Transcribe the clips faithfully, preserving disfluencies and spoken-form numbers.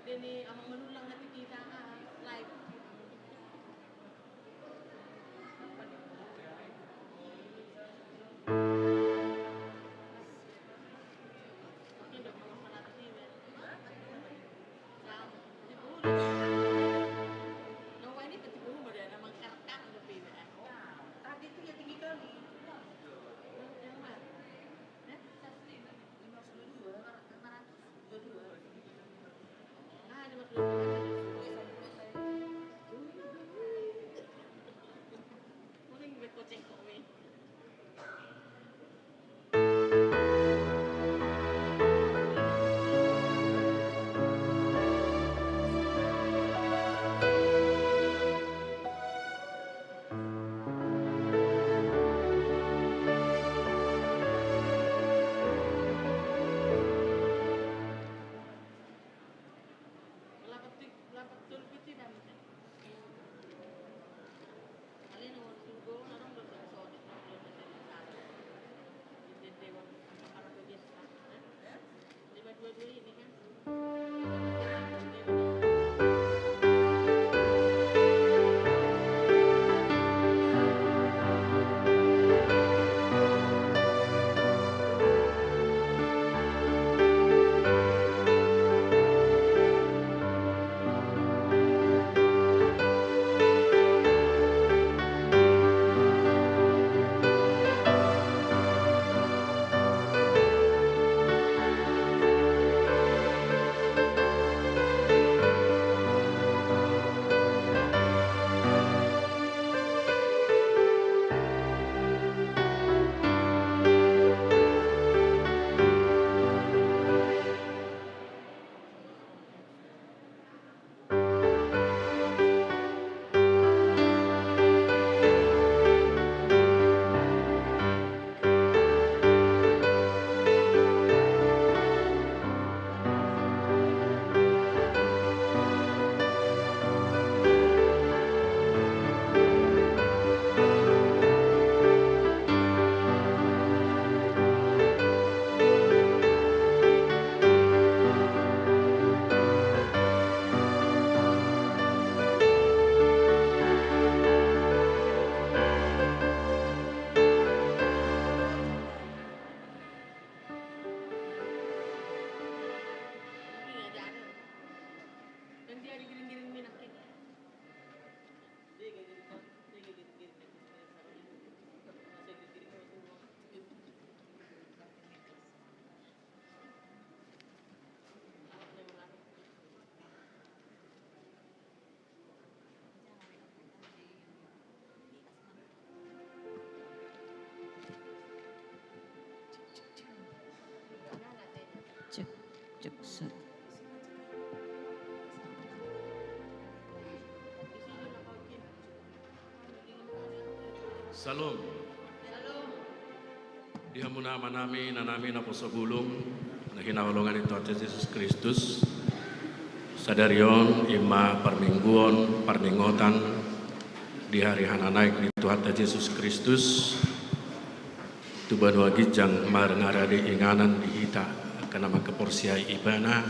Ini amang menulang nanti kita, ah, live. Cek, cek, set. Syalom. Di hamuna amanami, inanami naposo bulung, na hinaholongan ni Tuhanta Jesus Kristus. Sadari on ima parmingguon parningotan di hari hananaek ni Tuhanta Jesus Kristus tu banua ginjang marngarade inganan di hita angka na mangkaporseai Ibana.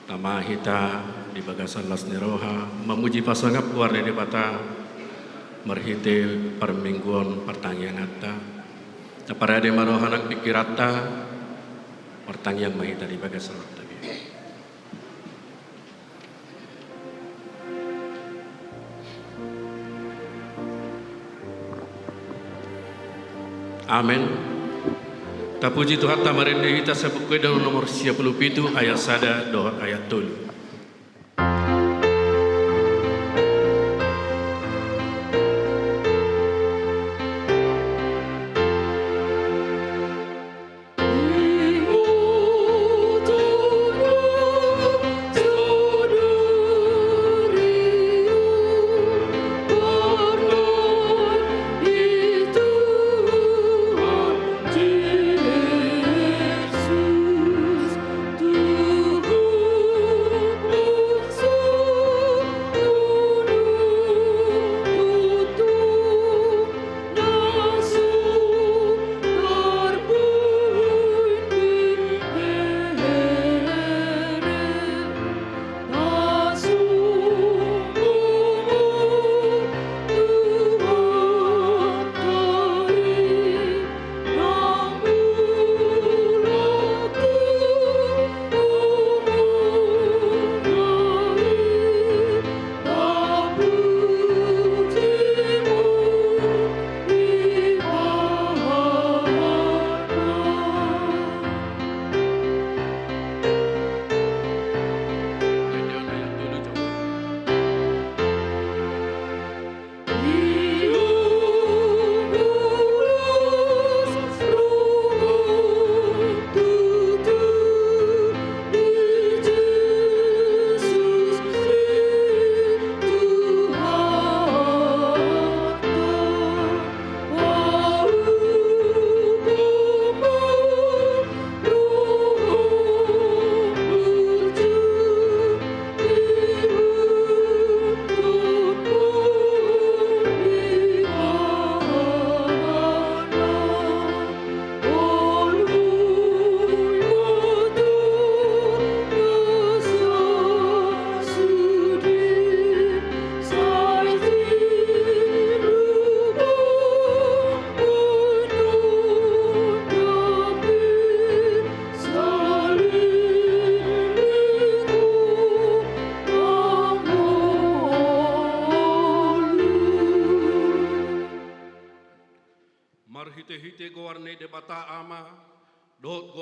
Tama hita di bagasan las ni roha mamuji pasangap goar ni Debata, marhite parmingguon partangianganta. Taparade ma roha nang pingkiranta. Martangiang ma hita di bagasan rohanta. Amen. Tapuji Tuhanta, marende hita sian Buku Ende nomor sia pulu pitu ayat sada dohot ayat tolu.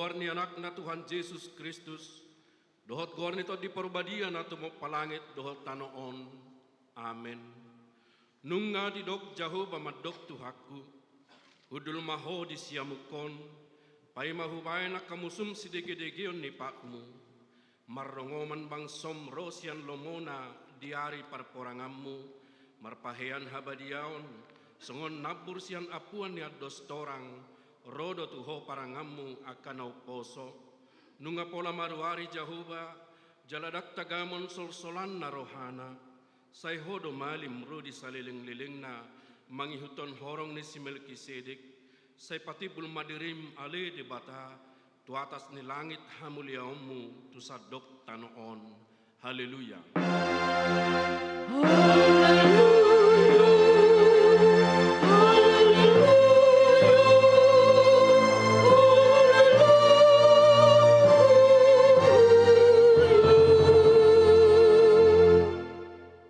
Goar ni Anakna Tuhan Jesus Kristus, dohot goar ni Tondi Parbadia na tumompa langit dohot tano on. Amen. Nunga didok Jahowa mandok Tuhanku: Hundul ma ho di siamunhon, paima hubahen angka musum sidegedegeon ni patmu. Marrongoman bangsom ro sian lomona di ari parporanganmu, marpahean habadiaon, songon nambur sian ampuan ni andos torang, ro do tu ho paranganmu angka na umposo. Nunga pola maruari Jahowa, jala ndang tagamon solsolanna rohana. Sai ho do malim ro di salelenglelengna mangihuthon horong ni si Melkisedek. Sai patimbul ma dirim ale Debata, tu atas ni langit hamuliaonmu tu sandok tano on. Haleluya.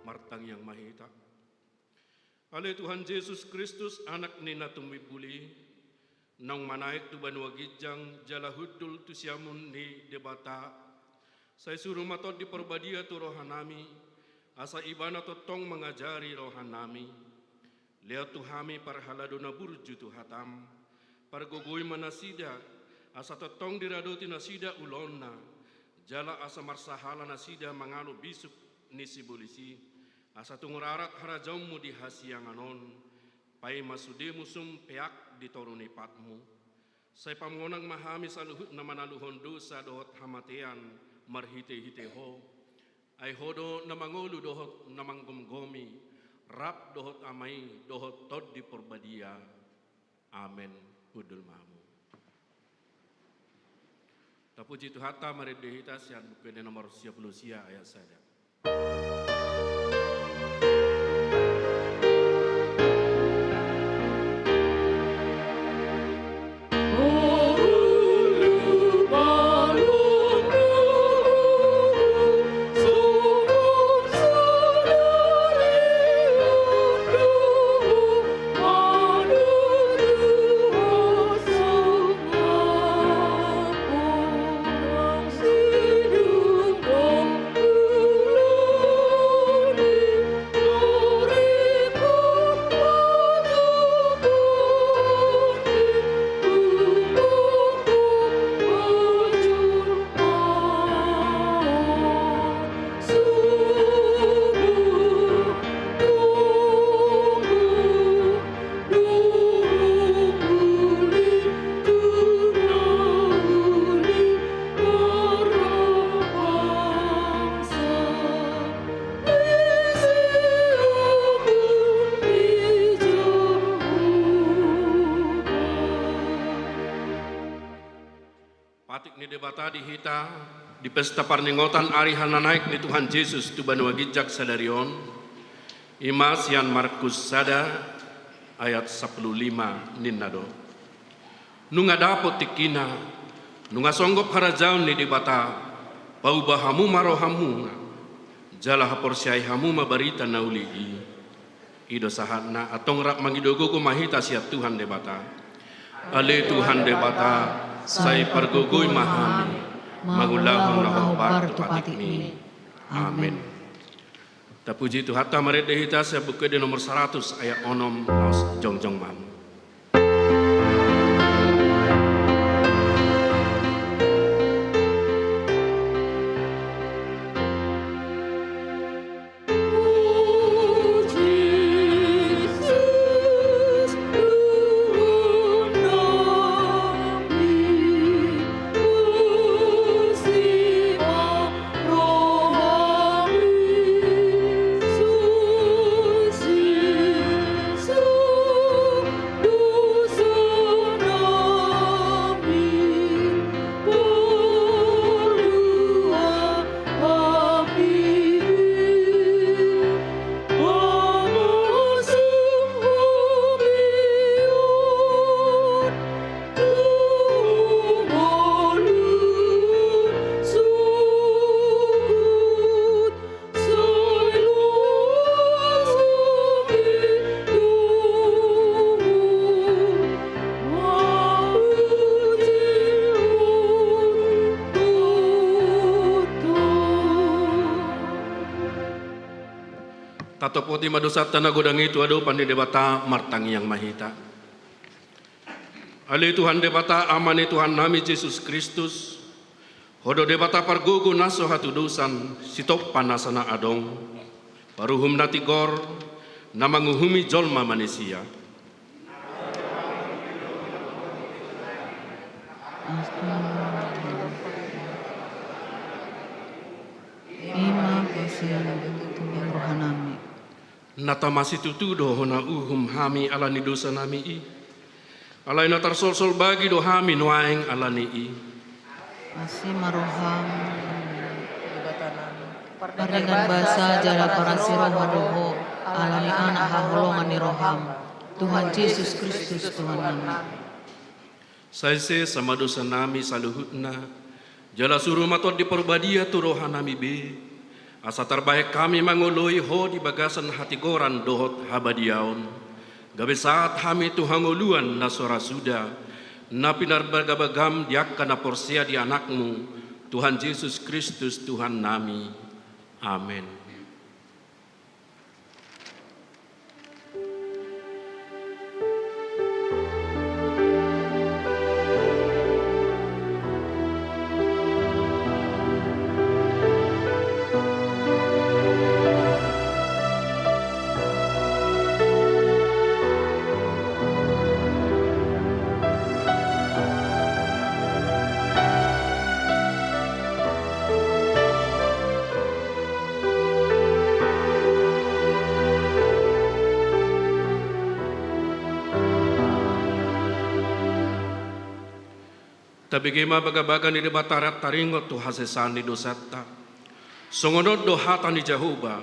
Martangiang ma hita. Ale Tuhan Jesus Kristus, Anak ni na tumimbil i, naung manaek tu banua ginjang jala hundul tu siamun ni Debata, sai suru ma Tondi Parbadia tu rohanami, asa Ibana tongtong mangajari rohanami. Lehon tu hami parhalado na burju tu hatam. Pargogoi ma nasida, asa tongtong diradoti nasida ulaonna, jala asa marsahala nasida mangalo bisuk ni sibolis i, asa tung rarat harajaonmu di hasiangan on, paima sude musum peak di toru ni patmu. Sai pamonang ma hami saluhutna manaluhon dosa dohot hamatean marhitehite ho. Ai ho do na mangolu dohot na manggomgomi, rap dohot Ama i dohot Tondi Parbadia. Amen. Hundul ma hamu. Tapuji Tuhanta, marende hita sian Buku Ende nomor sia pulu sia ayat sada. Patik ni Debata di hita di pesta parningotan ari hananaek ni Tuhan Jesus tu banua ginjang sadari on, i ma sian Markus sada ayat sampulu lima ninna do: Nunga dapot tingkina, nunga songgop harajaon ni Debata, pauba hamu ma rohamuna, jala haporseai hamu ma barita na uli i. I do sahatna, antong rap mangido gogo ma hita sian Tuhan Debata. Ale Tuhan Debata, sai pargogoi ma hami mangulahon na hombar tu patikmi. Amen. Tapuji Tuhanta, marende hita sian Buku Ende nomor saratus ayat onom, laos jongjong ma hamu. Topoti ma dosanta na godang i tu adopan ni Debata. Martangiang ma hita. Ale Tuhan Debata, Ama ni Tuhannami Jesus Kristus, Ho do Debata pargogo na so hatudosan, sitompa nasa na adong, paruhum na tigor, na manguhumi jolma manisia. Ima pasean tu rohanami. Na tama situtu do Ho na uhum hami ala ni dosanami i. Alai na tarsolsol bagi do hami nuaeng ala ni i. Asi ma roham. Pardenggan basa jala parasi roha do Ho, ala ni Anak haholongan ni roham, Tuhan Jesus Kristus Tuhannami. Sai sesa ma dosanami saluhutna, jala suru ma Tondi Parbadia tu rohanami be, asa tarbahen hami mangoloi Ho di bagasan hatigoran dohot habadiaon, gabe sahat hami tu hangoluan na so ra suda, na pinarbagabagam di angka na porsea di Anakmu, Tuhan Jesus Kristus Tuhannami. Amen. Tabege ma bagabaga ni Debata rap taringot tu hasesaan ni dosanta. Songon on do hata ni Jahowa: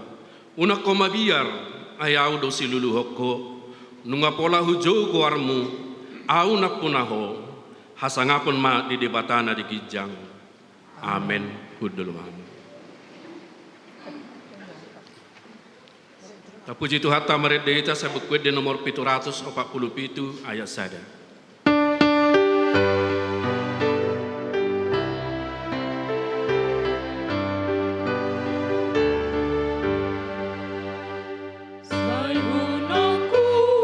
Unang ho mabiar, ai Ahu do siluluhon ho. Nunga pola hujou goarmu, Ahu nampuna ho. Hasangapon ma di Debata na di ginjang. Amen. Hundul ma hamu. Tapuji Tuhanta, marende hita sian Buku Ende nomor pitu ratus opat pulu pitu, ayat sada. Sai hunangkun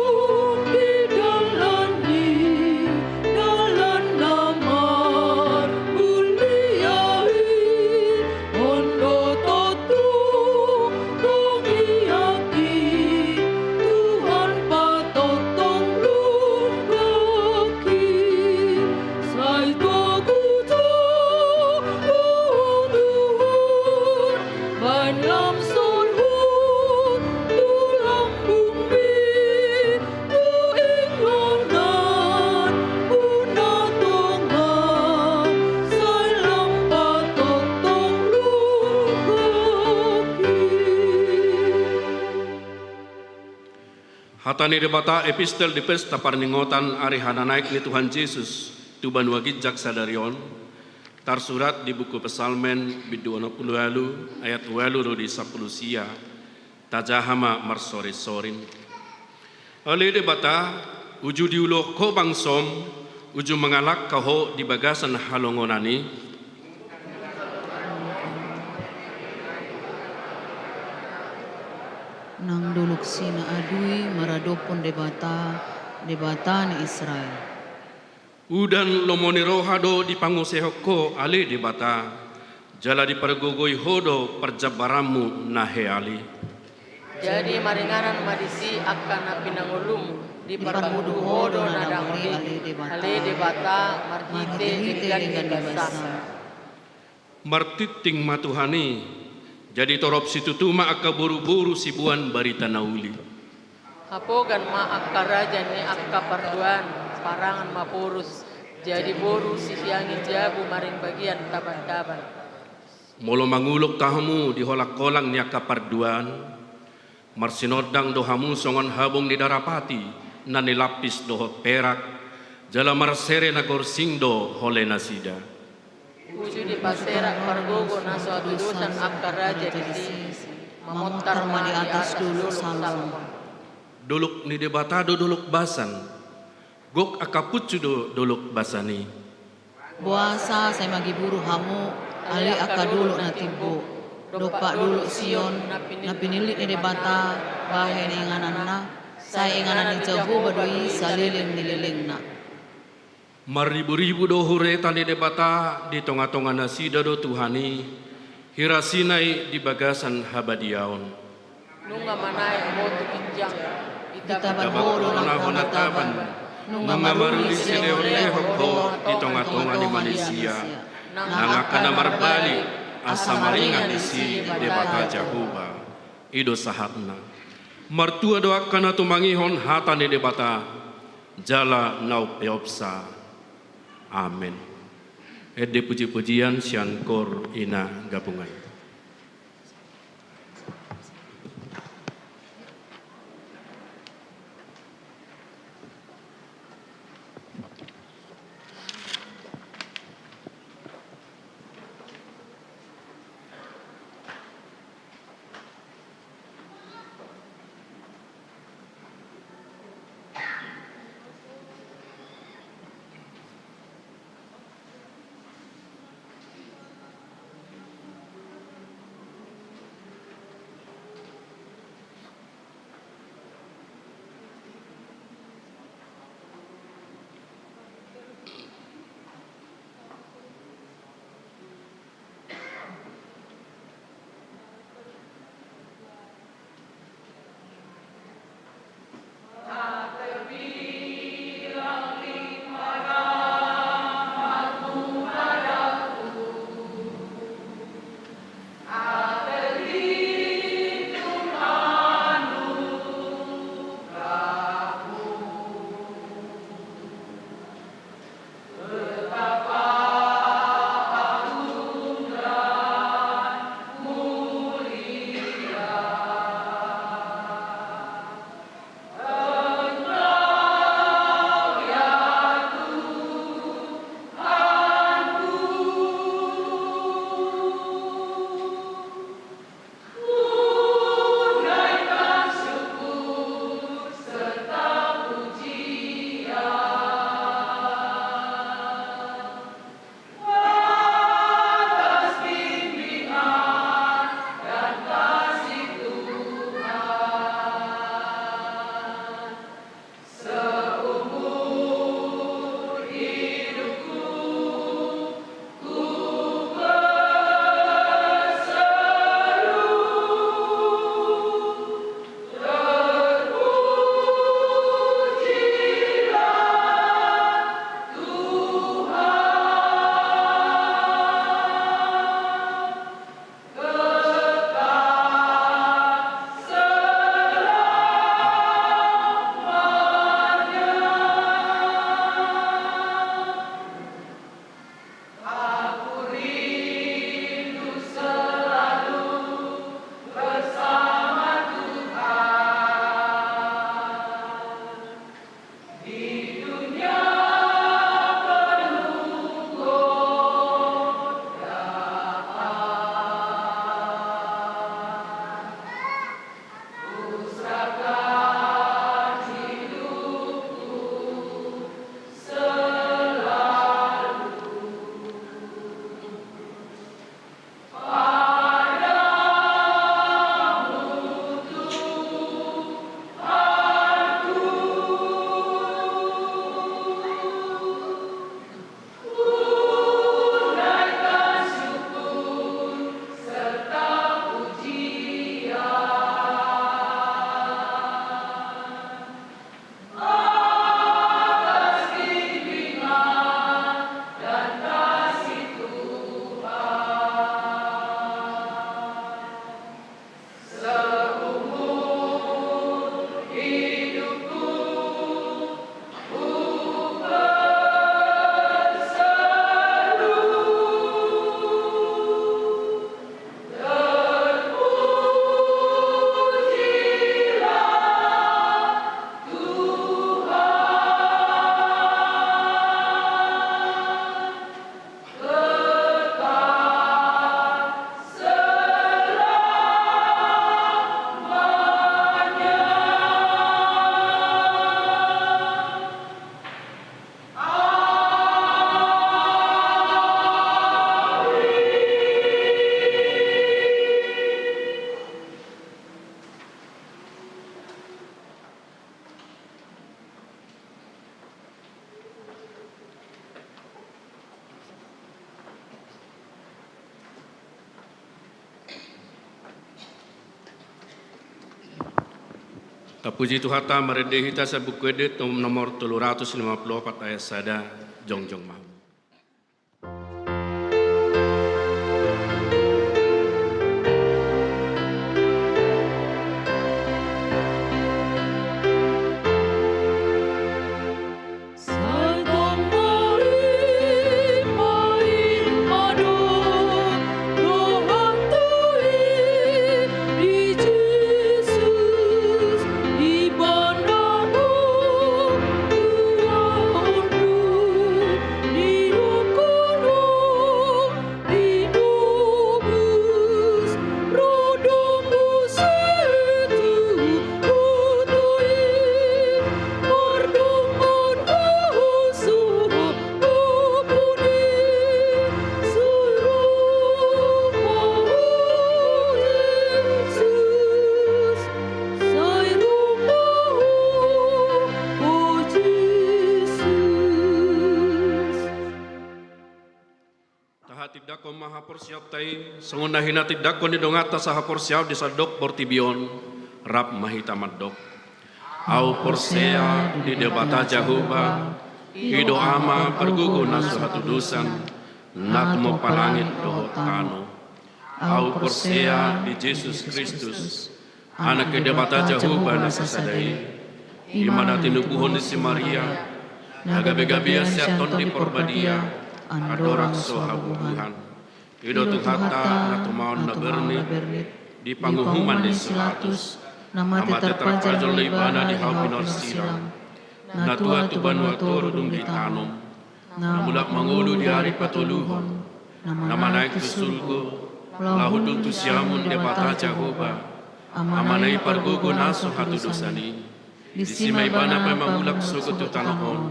di dalan i, dalan na marmulia i, on do tongtong tangiangki, Tuhan, patongtong lungkotki. Sai togu jo Ho, Tuhan, baen lam sonhut tu lambungmi, tu inganan hu na tonga, sai lam patongtong lungkotki. Hata ni Debata, epistel di pesta parningotan ari hananaek ni Tuhan Jesus tu banua ginjang sadari on, tarsurat di buku Psalmen bindu onom pulu ualu, ayat ualu ro di sampulu sia. Tajaha ma marsorinsorin. Ale Debata, uju diuluhon Ho bangsoM, uju mangalangka Ho di bagasan halongonan i. Nang dolok si na adui maradophon Debata, Debata ni Israel. Udan lomo ni roha do dipangusehon Ho, ale Debata, jala dipargogoi Ho do parjambaranMu na heal i. Jadi maringanan ma disi angka na pinangoluM, diparmudu Ho do na dangol i, ale Debata, marhitehite denggan ni basaM. Martingting ma Tuhan i, jadi torop situtu ma angka boruboru siboan barita na uli. Hapogan ma angka raja ni angka parduaan, parangan ma porus, jadi boru sisiangi jabu maring bagian tabantaban. Molo mangulok hamu di holangholang ni angka parduaan, marsinondang do hamu songon habong ni darapati na nilampis dohot perak, jala marsere na gorsing do hole nasida. Uju dipaserak pargogo na so hatudosan angka raja disi, mamontar ma di atas Dolok Salomon. Dolok ni Debata do dolok basan, gok angka punsu do dolok basan i. Boasa sai magiburu hamu, ale angka dolok na timbo? Dompak dolok Sion, na pinillit ni Debata, bahen ingananna, sai inganan ni Jahowa do i saleleng ni lelengna. Marriburibu do hureta ni Debata, di tongatonga nasida do Tuhan i, hirasina i di bagasan habadiaon. Nunga manaek ho tu ginjang, itaban ho do na hona taban, nunga maruli silehonlehon ho di tongatonga ni manisia, nang angka na marbalik, asa maringan disi Debata Jahowa. I do sahatna. Martua do angka na tumangihon hata ni Debata, jala na umpeopsa. Amen. Ende pujipujian sian Koor Ina Gabungan. Tapuji Tuhanta, marende hita sian Buku Ende nomor tolu ratus lima puluh opat ayat sada, jongjong ma. Tahatindangkon ma haporseaonta i, songon na hinatindangkon ni donganta sahaporseaon di sandok portibi on. Rap ma hita mandok: Ahu porsea di Debata Jahowa, i do Ama pargogo na so hatudosan, na tumompa langit dohot tano. Ahu porsea di Jesus Kristus, Anak ni Debata Jahowa na sasada i, i ma na tinubuhon ni si Maria, na gabegabean sian Tondi Porbadia, andorang so habubuhan. I do Tuhanta na tumaon na bernit di panguhuman ni si Pilatus, na mate tarpajal do Ibana di hau pinorsilang, na tua tu banua toru dung ditanom, na mulak mangolu di ari patoluhon, na manaek tu surgo, laho hundul tu siamun Debata Jahowa, Amana i pargogo na so hatudosan i. Disi ma Ibana paima mulak sogot tu tano on,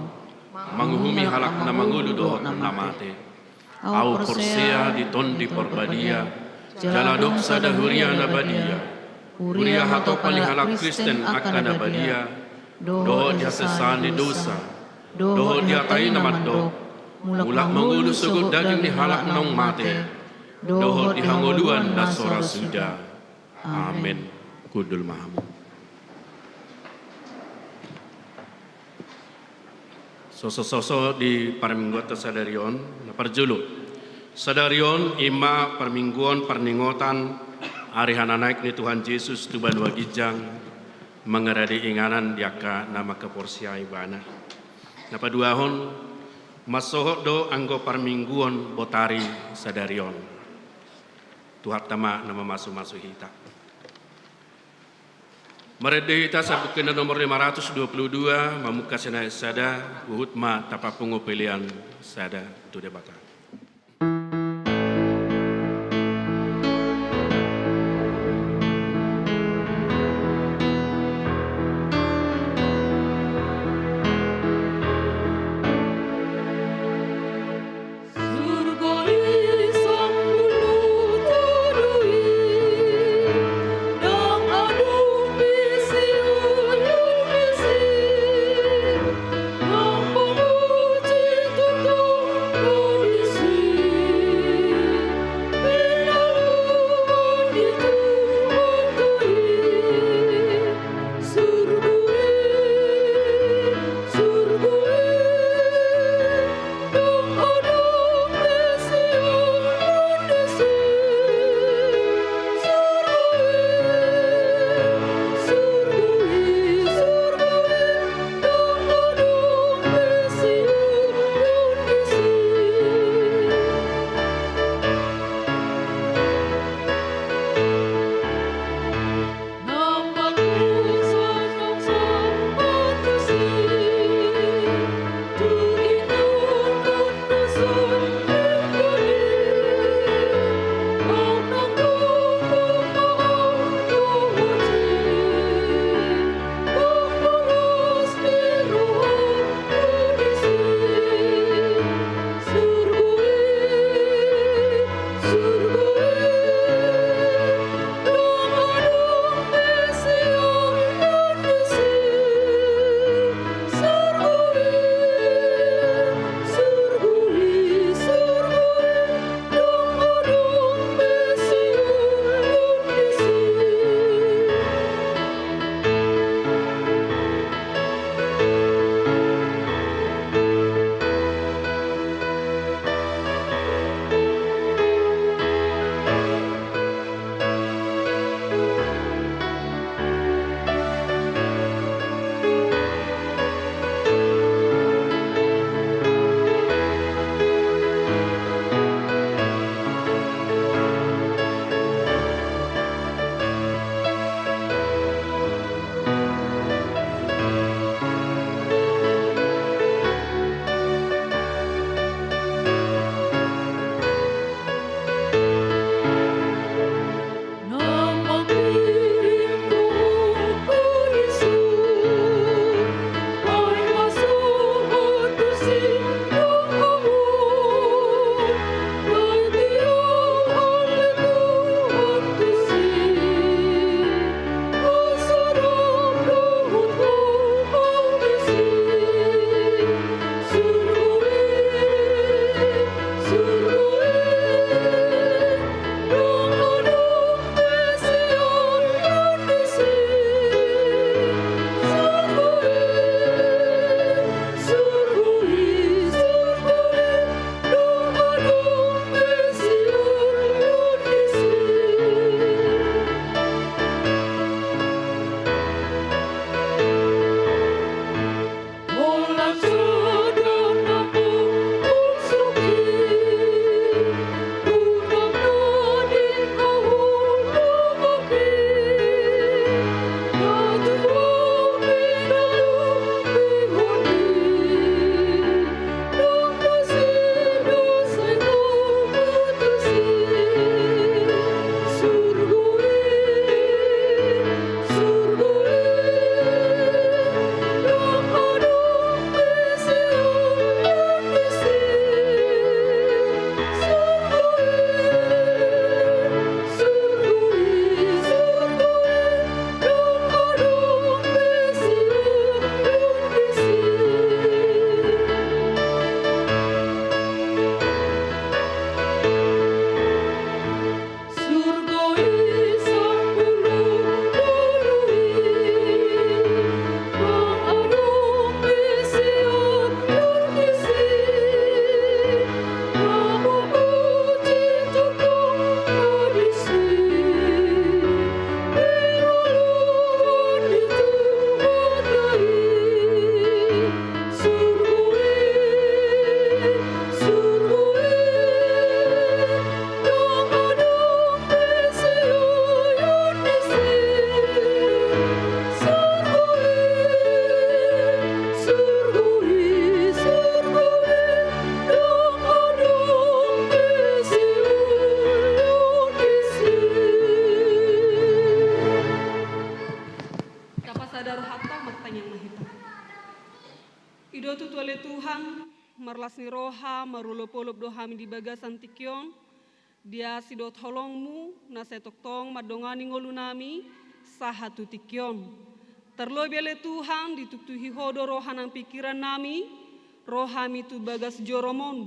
manguhumi halak na mangolu dohot na mate. Ahu porsea di Tondi Porbadia, jala adong sada huria na badia, huria hatopan ni halak Kristen angka na badia, dohot di hasesaan ni dosa, dohot di hata i na mandok: Mulak mangolu sogot daging ni halak naung mate, dohot di hangoluan na so ra suda. Amen. Hundul ma hamu. Sosososo di parmingguonta sadari on, na parjolo. Sadari on i ma parmingguon parningotan ari hananaek ni Tuhan Jesus tu banua ginjang, mangarade inganan di angka na mangkaporseai Ibana. Na paduahon, mansohot do anggo parmingguon botari sadari on. Tuhanta ma na mamasumasu hita. Marende hita sian Buku Ende nomor lima ratus dua puluh dua, mamungka sian ayat sada, huhut ma tapapungu pelean sada tu Debata. Las ni roha marolopolop do hami di bagasan tingki on, di asi dohot holongmu na sai tongtong mandongani ngolunami sahat tu tingki on. Tarlobi ale Tuhan, dituktuhi Ho do roha nang pingkirannami, ro hami tu bagas jorom on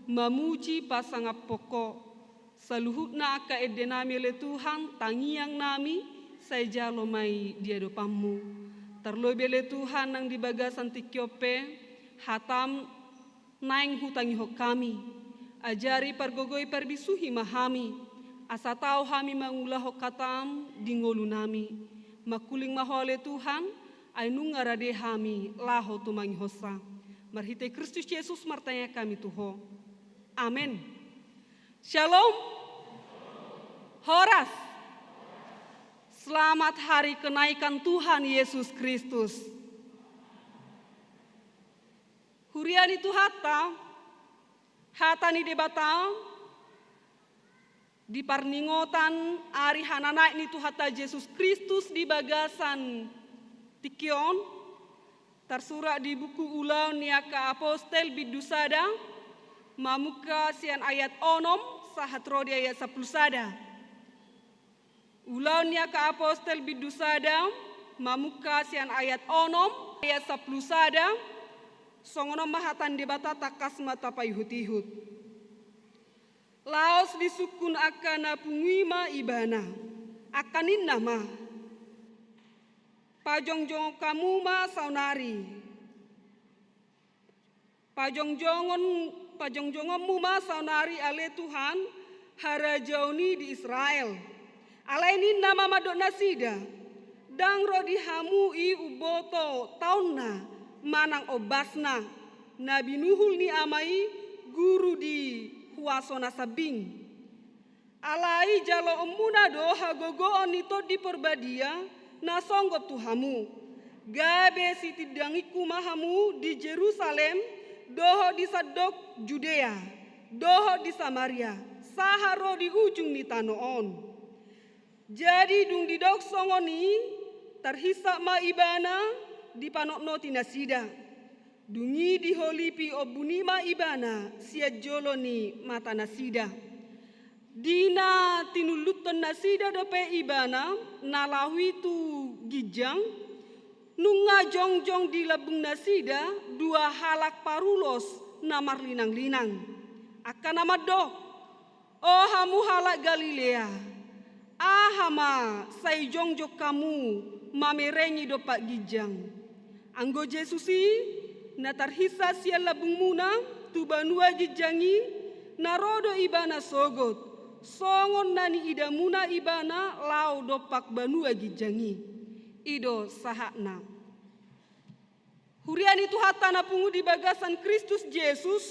mamuji pasangaphon Ho. Saluhutna angka endenami ale Tuhan, tangiangnami, sai jalo ma i di adopanmu. Tarlobi ale Tuhan nang di bagasan tingki on pe, hatam naeng hutangihon hami. Ajari, pargogoi, parbisuhi ma hami, asa tau hami mangulahon hatam di ngolunami. Mangkuling ma Ho ale Tuhan, ai nunga rade hami laho tumangihonsa. Marhite Kristus Jesus martangiang hami tu Ho. Amen. Shalom. Horas. Selamat Hari Kenaikan Tuhan Yesus Kristus. Huria ni Tuhanta, hata ni Debata di parningotan ari hananaek ni Tuhanta Jesus Kristus di bagasan tingki on, tarsurat di buku Ulaon ni Angka Apostel bindu sada, mamungka sian ayat onom sahat ro di ayat sampulu sada. Ulaon ni Angka Apostel bindu sada, mamungka sian ayat onom, ayat sampulu sada, songon on ma hata ni Debata, tangkas ma tapaihutihut. Laos disungkun angka na pungu i ma Ibana, angka ninna ma: Pajongjongon hamu ma saonari. Pajongjongon, pajongjongonmu ma saonari ale Tuhan, harajaon i di Israel. Alai ninna ma mandok nasida: Ndang ro di hamu i umboto taonna manang ombasna, na binuhul ni Ama i guru di huaso na sambing. Alai jaloonmuna do hagogoon ni Tondi Porbadia na songgot tu hamu, gabe sitindangingku ma hamu di Jerusalem, dohot di sandok Judea, dohot di Samaria, sahat ro di ujung ni tano on. Jadi dung didok songon i, tarhinsat ma Ibana dipanotnoti nasida. Dung i diholipi ombun i ma Ibana sian jolo ni matanasida. Di na tinulluthon nasida dope Ibana na laho i tu ginjang, nunga jongjong di lambung nasida dua halak parulos na marlinanglinang. Angka na mandok: O hamu halak Galilea, aha ma sai jongjong hamu mamerengi dompak ginjang? Anggo Jesus i, na tarhinsat sian lambungmuna tu banua ginjang i, na ro do Ibana sogot, songon na niidamuna Ibana laho dompak banua ginjang i. I do sahatna. Huria ni Tuhanta na pungu di bagasan Kristus Jesus,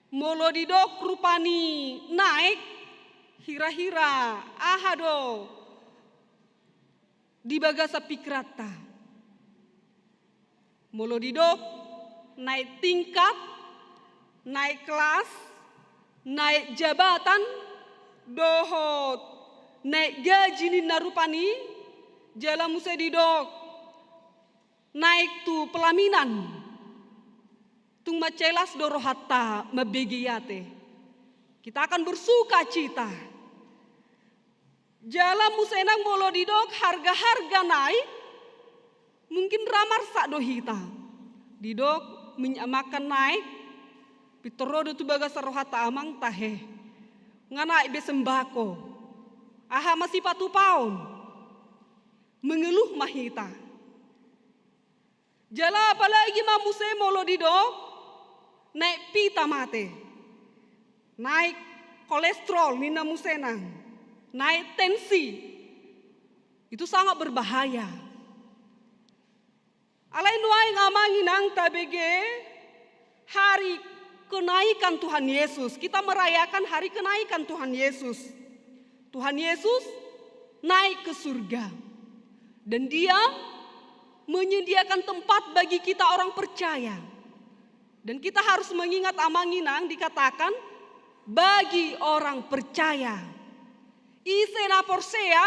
molo didok rupa ni naek, hira-hira aha do di bagasan pingkiranta? Molo didok naek tingkat, naek kelas, naek jabatan, dohot naek gaji ninna rupani, jala muse didok naek tu pelaminan. Tung mansai las do rohanta mambege i ate. Kita akan bersukacita. Jala muse nang molo didok harga-harga naek, mungkin ra marsak do hita. Didok minyak makan naek, pintor ro do tu bagasan rohanta, amang, tahe, nga naek be sembako. Aha ma sipatupaon? Mengeluh ma hita. Jala apalagi ma muse molo didok naek pita mate, naek kolesterol ninna muse nang, naek tensi. Itu sangat berbahaya. Alai nuaeng, amang inang, tabege hari kenaikan Tuhan Yesus. Kita merayakan hari kenaikan Tuhan Yesus. Tuhan Yesus naik ke surga. Dan Dia menyediakan tempat bagi kita orang percaya. Dan kita harus mengingat, amang inang, dikatakan bagi orang percaya. Ise na porsea,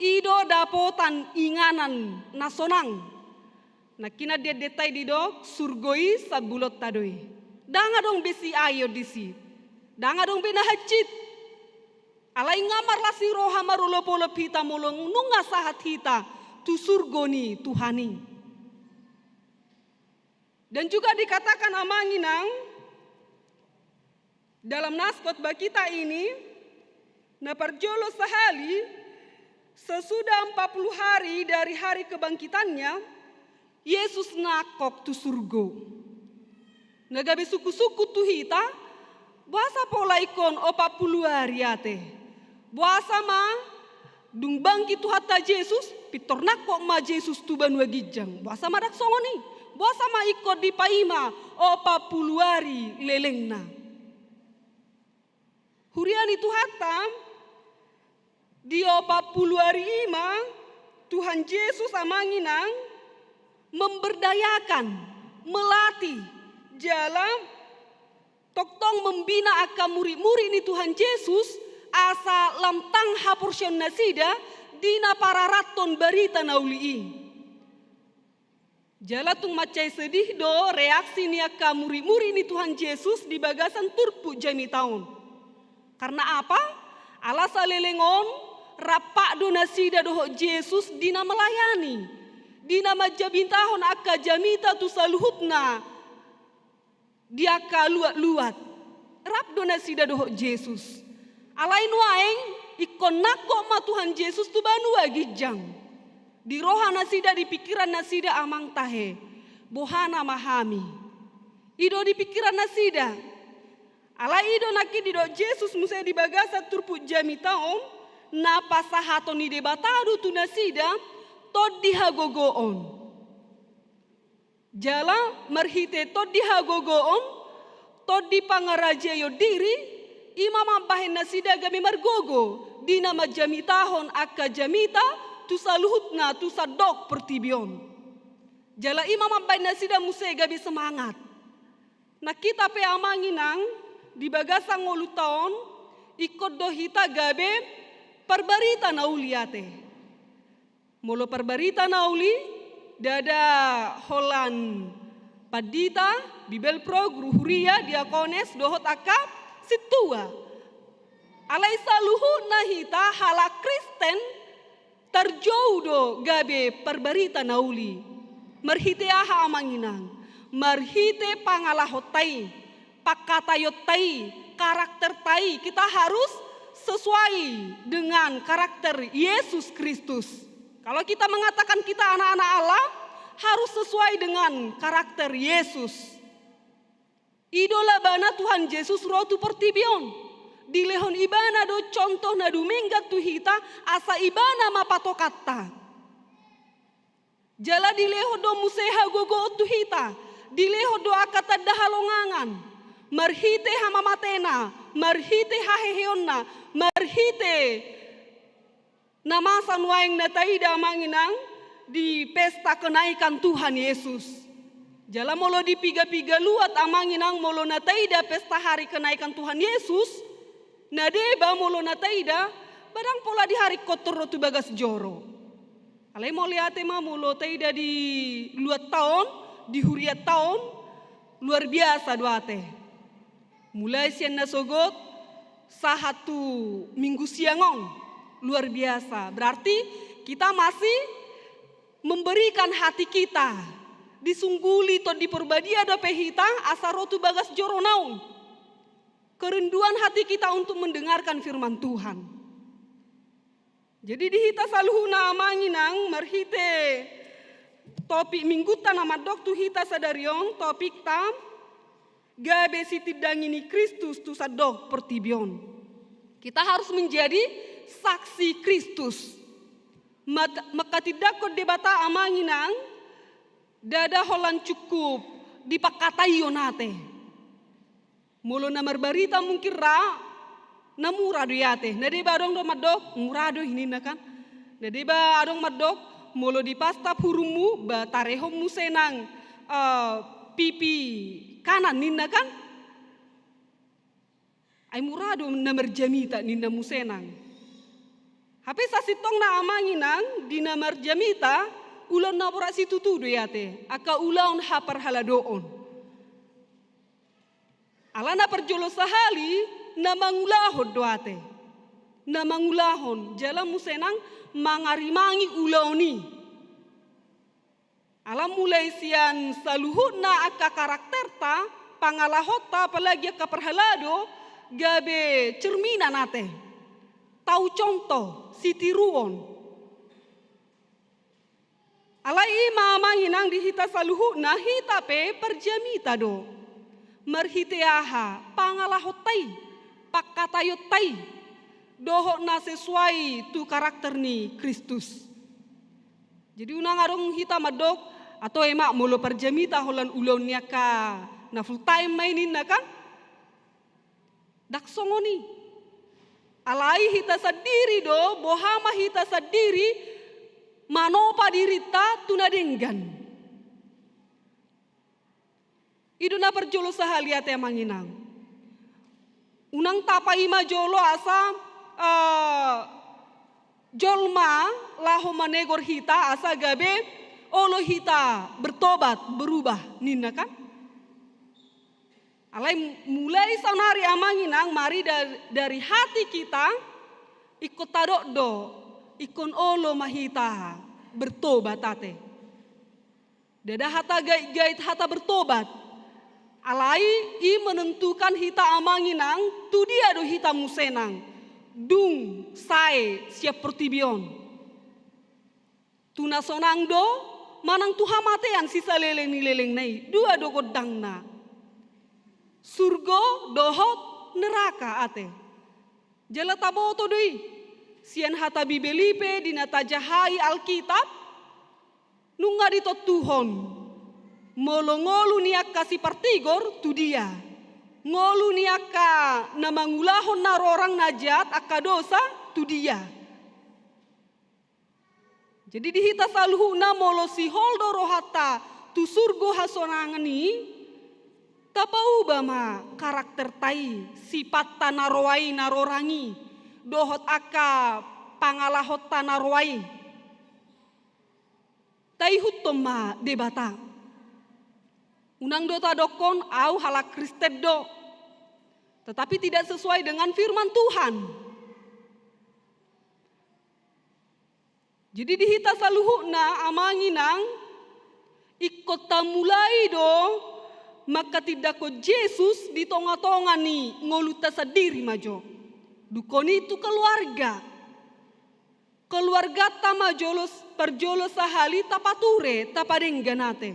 i do dapotan inganan na sonang. Nangkinan di endenta i didok, surgo i sambulonta do i. Ndang adong be siaion disi. Ndang adong be na hansit. Alai nga marlas ni roha marolopolop hita molo nunga sahat hita tu surgo ni Tuhan i. Dan juga dikatakan, Amang Inang, dalam nas khotbah kita ini, na parjolo sahali, sesudah empat puluh hari dari hari kebangkitannya, Yesus nangkok tu surgo. Na gabe sungkunsungkun tu hita, boasa pola ingkon opat pulu ari ate? Boasa ma dung bangkit Tuhanta Jesus, pintor nangkok ma Jesus tu banua ginjang? Boasa ma ndang songon i? Boasa ma ingkon dipaima opat pulu ari lelengna? Huria ni Tuhanta, di opat pulu ari i ma Tuhan Jesus, Amang Inang, memberdayakan, melatih, jala tongtong membina angka murid-murid ni Tuhan Jesus, asa lam tang haporseaon nasida di na pararathon barita na uli i. Jala tung mansai sedih do reaksi ni angka murid-murid ni Tuhan Jesus di bagasan turpuk jamita on. Karna apa? Ala saleleng on, rap do nasida dohot Jesus di na melayani, di na manjamitahon angka jamita tu saluhutna di angka luat-luat. Rap do nasida dohot Jesus. Alai nuaeng, ingkon nangkok ma Tuhan Jesus tu banua ginjang. Di roha nasida, di pingkiran nasida, amang tahe, boha nama hami? I do di pingkiran nasida. Alai i do nangkin didok Jesus muse di bagasan turpuk jamita on, na pasahaton ni Debata do tu nasida tondi hagogoon. Jala marhite tondi hagogoon, tondi pangarajaion diri, i ma mambahen nasida gabe margogo di na manjamitahon angka jamita tu saluhutna tu sandok portibi on. Jala i ma mambahen nasida muse gabe semangat. Nang hita pe, Amang Inang, di bagasan ngolunta on, ingkon do hita gabe parbarita na uli ate. Molo parbarita na uli, ndada holan pandita, bibelvrouw, guru huria, diakones, dohot angka sintua. Alai saluhutna hita halak Kristen tarjou do gabe parbarita na uli. Marhite aha, Amang Inang? Marhite pangalahonta i, pangkataionta i, karakterta i, kita harus sesuai dengan karakter Yesus Kristus. Kalau kita mengatakan kita anak-anak Allah, harus sesuai dengan karakter Yesus. I do labana Tuhan Jesus ro tu portibi on. Dilehon ibana do contoh na dumenggan tu hita, asa ibana ma patokanta. Jala dilehon do muse hagogoon tu hita, dilehon do angka tanda halongangan, marhite hamamatena, marhite haheheonna, marhite na masa nuaeng na taida, Amang Inang, di pesta kenaikan Tuhan Yesus. Jala molo di piga-piga luat, Amang Inang, molo na taida pesta hari kenaikan Tuhan Yesus, na deba molo na taida, ba ndang pola diharingkothon ro tu bagas joro. Alai mauliate ma molo taida di luatta on, di huriatta on, luar biasa do ate. Mulai sian na sogot sahat tu Minggu siang on, luar biasa. Berarti kita masih memberikan hati kita, disungguli Tondi Porbadia dope hita asa ro tu bagas jorona on. Kerinduan hati kita untuk mendengarkan firman Tuhan. Jadi di hita saluhutna, Amang Inang, marhite topik Minggunta na mandok tu hita sadari on, topikta gabe sitindangi ni Kristus tu sandok portibi on. Kita harus menjadi saksi Kristus. Mat-, manghatindanghon Debata, Amang Inang, ndada holan cukup di pangkataion ate. Molo na marbarita mungkin ra, na mura do i ate. Na deba adong do mandok, mura do i ninna kan. Na deba adong mandok, molo dipastap hurummu, ba tarehon muse nang, eh, pipi kanan ninna kan. Ai mura do na marjamita ninna muse nang. Hape sasintongna, Amang Inang, di na marjamita, ulaon na borat situtu do i ate, angka ulaon haparhaladoon. Alana parjolo sahali na mangulahon do ate. Na mangulahon, jala muse nang mangarimangi ulaon i. Ala mulai sian saluhutna angka karakterta, pangalahonta, apalagi angka parhalado, gabe cerminan ate. Tau contoh, sitiruon. Alai i ma amang inang di hita saluhutna, hita pe parjamita do. Marhite aha, pangalahonta i, pangkataionta i, dohot na sesuai tu karakter ni Kristus. Jadi unang adong hita mandok, atau emak molo parjamita holan ulaon ni angka na full time ma i ninna kan? Ndang songon i. Alai hita sandiri do, boha ma hita sandiri manopa dirinta tu na denggan. I do na parjolo sahali ate amang inang. Unang tapaima jolo asa eh, jolma laho manegor hita asa gabe olo hita bertobat, berubah ninna kan? Alai mulai saonari amang inang, mari da-, dari hati kita, ingkon tadok do, ingkon olo ma hita bertobat ate. Ndada hata gait-gait hata bertobat. Alai i menentukan hita amang inang, tu dia do hita muse nang dung sae sian portibi on. Tu na sonang do, manang tu hamatean sisaleleng ni lelengna i, dua do gondangna. Surgo dohot neraka ate. Jala taboto do i, sian hata Bibel i pe di na tajahai Alkitab, nunga ditontuhon. Molo ngolu ni angka sipartigor tu dia. Ngolu ni angka na mangulahon haroroan na jahat angka dosa tu dia. Jadi di hita saluhutna molo sihol do rohanta tu surgo hasonangan i, tapauba ma karakterta i, sipatta na roa i na rorang i, dohot angka pangalahonta na roa i. Taihuthon ma Debata. Unang do tadokkon au halak Kristen do, tetapi tidak sesuai dengan firman Tuhan. Jadi di hita saluhutna amang inang, ingkon tamulai do manghatindanghon Jesus di tonga-tonga ni ngolunta sandiri ma jo. Dungkon i tu keluarga. Keluarganta ma jolo, parjolo sahali tapature, tapadenggan ate.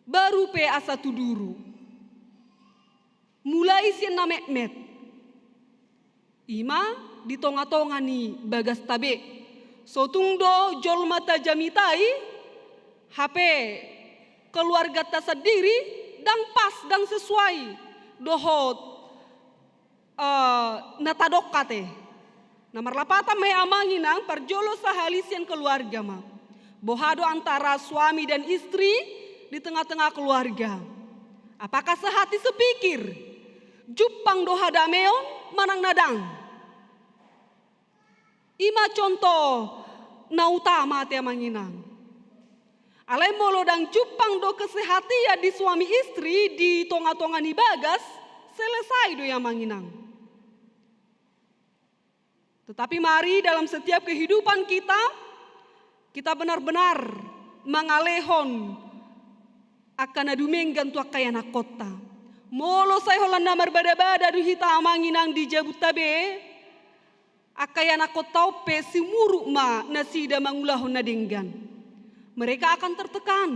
Baru pe asa tu duru. Mulai sian na metmet. I ma di tonga-tonga ni bagasta be. So tung do jolma tajamita i, hape keluarganta sandiri ndang pas, ndang sesuai dohot eh, na tadok ate. Na marlapatan ma i amang inang, parjolo sahali sian keluarga ma. Boha do antara suami dan istri di tengah-tengah keluarga? Apakah sehati sepikir? Jumpang do hadameon manang na ndang? I ma contoh na utama ate amang inang. Alai molo ndang jumpang do kesehatian di suami istri di tonga-tonga ni bagas, selesai do i amang inang. Tetapi mari dalam setiap kehidupan kita, kita benar-benar mangalehon angka na dumenggan tu angka ianakkonta. Molo sai holan na marbada-bada do hita amang inang di jabunta be, angka ianakkonta on pe simuruk ma nasida mangulahon na denggan. Mereka akan tertekan.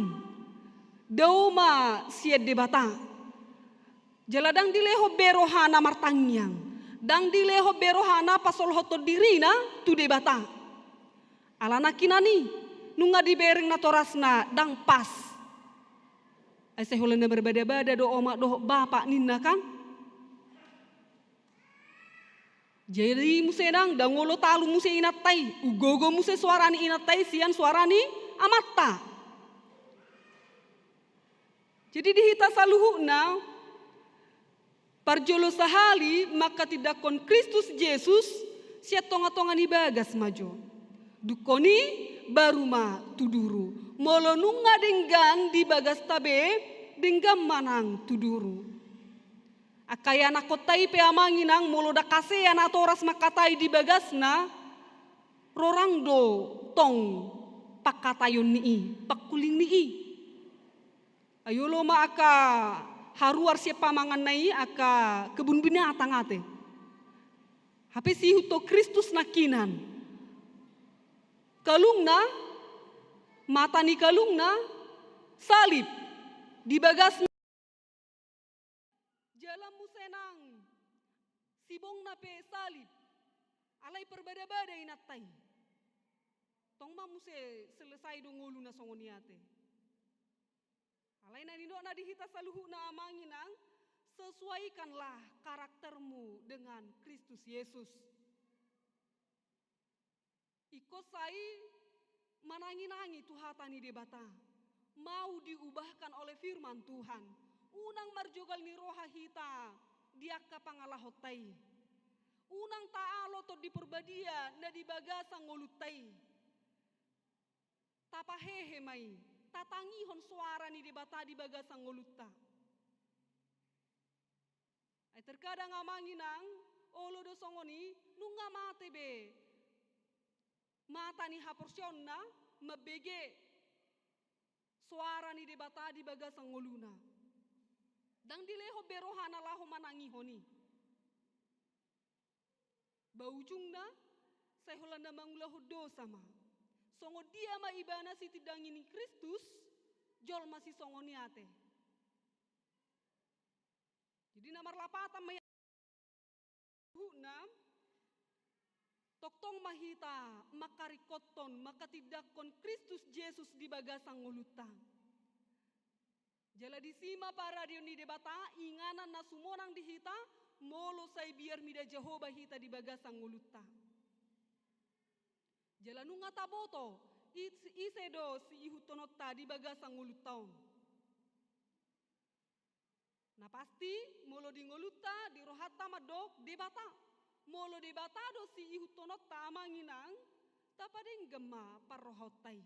Dao ma sian Debata. Jala ndang dilehon be rohana martangiang. Ndang dilehon be rohana pasolhothon dirina tu Debata. Ala nangkinan i, nunga dibereng natorasna ndang pas. Ai sai holan na marbada-bada do omak dohot bapak ninna kan? Jadi muse nang, ndang olo talu muse inanta i, umgogo muse suara ni inanta i sian suara ni amanta. Jadi di hita saluhutna, parjolo sahali manghatindanghon Kristus Jesus sian tonga-tonga ni bagas ma jo. Dungkon i, baru ma tu duru. Molo nunga denggan di bagasta be, denggan ma nang tu duru. Angka ianakhonta i pe amang inang, molo ndang hasea natoras mangkatai di bagasna, rorang do tong pangkataion ni i, pangkuling ni i. Ai olo ma angka haruar sian pamanganna i angka kebun binatang ate. Hape siihuthon Kristus nangkinan. Kalungna, mata ni kalungna, salib di bagasna. Jala muse nang sibongna pe salib. Alai perbada-bada inanta i. Tong ma muse selesai do ngolu na songon i ate. Alai na nidokna di hita saluhutna amang inang, sesuaikanlah karaktermu dengan Kristus Yesus. Ingkon sai manangi-nangi tu hata ni Debata, mau diubahkan oleh firman Tuhan. Unang marjogal ni roha hita di angka pangalahonta i. Unang taalo Tondi Parbadia na di bagasan ngolunta i. Tapahehe ma i, tatangihon soara ni Debata di bagasan ngolunta. Ai terkadang amang inang, olo do songon i, nunga mate be mata ni haporseaonna mambege soara ni Debata di bagasan ngoluna. Ndang dilehon be rohana laho manangihon i. Ba ujungna, sai holan na mangulahon dosa ma. Songon dia ma ibana sitindangi ni Kristus, jolma sisongon i ate. Jadi na marlapatan ma i, saluhutna, tongtong ma hita mangkaringkothon, mangkatindangkon Kristus Jesus di bagasan ngolunta. Jala disi ma paradion ni Debata, inganan na sumonang di hita, molo sai biar mida Jahowa hita di bagasan ngolunta. Jala nunga taboto, is-, ise do siihuthononta di bagasan ngolunta on. Na pasti, molo di ngolunta, di rohanta mandok Debata. Molo Debata do siihuthononta amang inang, tapadenggan ma parrohaonta i.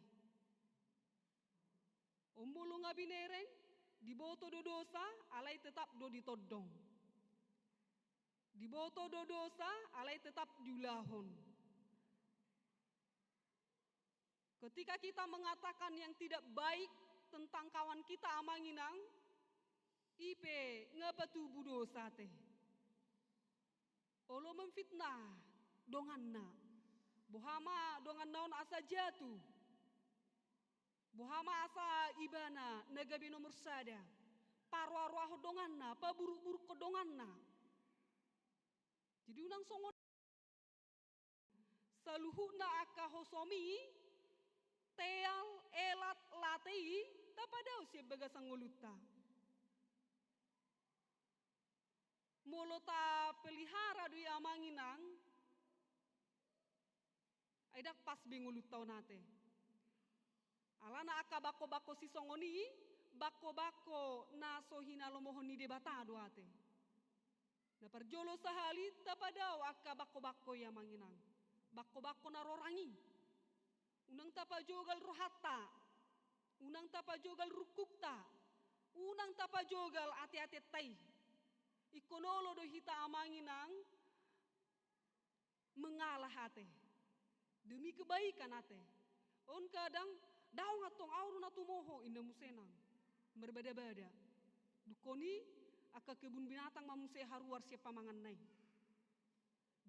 On molo nga binereng, diboto do dosa, alai tetap do ditondong. Diboto do dosa, alai tetap diulahon. Ketika kita mengatakan yang tidak baik tentang kawan kita amang inang, i pe nga patubu dosa ate. Olo memfitnah donganna. Boha ma donganna on asa jatuh. Boha ma asa ibana na gabe nomor sada. Paroa-roahon donganna, paburuk-burukhon donganna. Jadi unang songon saluhutna angka hosom i, teal, elat, late i, tapadao sian bagasan ngolunta. Molo tapelihara do i amang inang, ai ndang pas be ngolunta on ate. Alana angka bangko-bangko sisongon i, bangko-bangko na so hinalomohon ni Debata do ate. Na parjolo sahali tapadao angka bangko-bangko i amang inang. Bangko-bangko na rorang i. Unang tapajogal rohanta. Unang tapajogal rungkungta. Unang tapajogal ate-atenta i. Ingkon olo do hita amang inang mengalah ate. Demi kebaikan ate. On kadang, daong antong, au do na tumoho, inna muse nang. Marbada-bada. Dungkon i, angka kebun binatang ma muse haruar sian pamanganna i.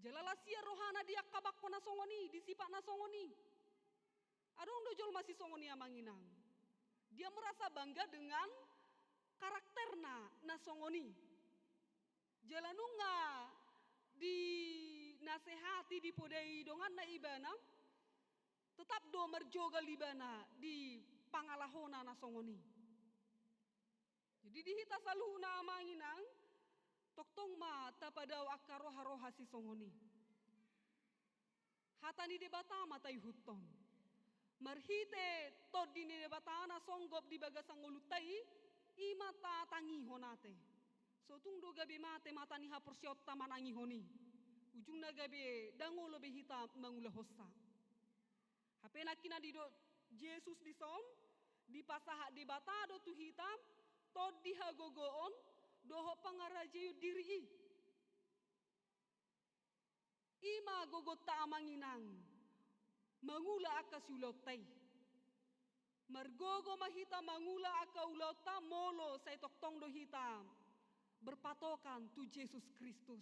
Jala las ia rohana di angka bangko na songon i, di sipat na songon i. Adong do jolma sisongon i amang inang. Dia merasa bangga dengan karakterna na songon i. Jala nunga dinasehati, dipodai donganna ibana, tetap do marjogal ibana di pangalahona na songon i. Jadi di hita saluhutna amang inang, tongtong ma tapadao angka roha-roha sisongon i. Hata ni Debata ma taihuthon. Marhite Tondi ni Debata na songgop di bagasan ngolunta i, i ma tatangihon ate. So tung do gabe mate mata ni haporseaonta manangihon i. Ujungna gabe ndang olo be hita mangulahonsa. Hape nangkinan didok Jesus dison, dipasahat Debata do tu hita tondi, hagogoon dohot pangarajaion diri i. I ma gogonta amang inang mangula angka siulaonta i. Margogo ma hita mangula angka ulaonta molo sai tongtong do hita berpatokan tu Jesus Kristus.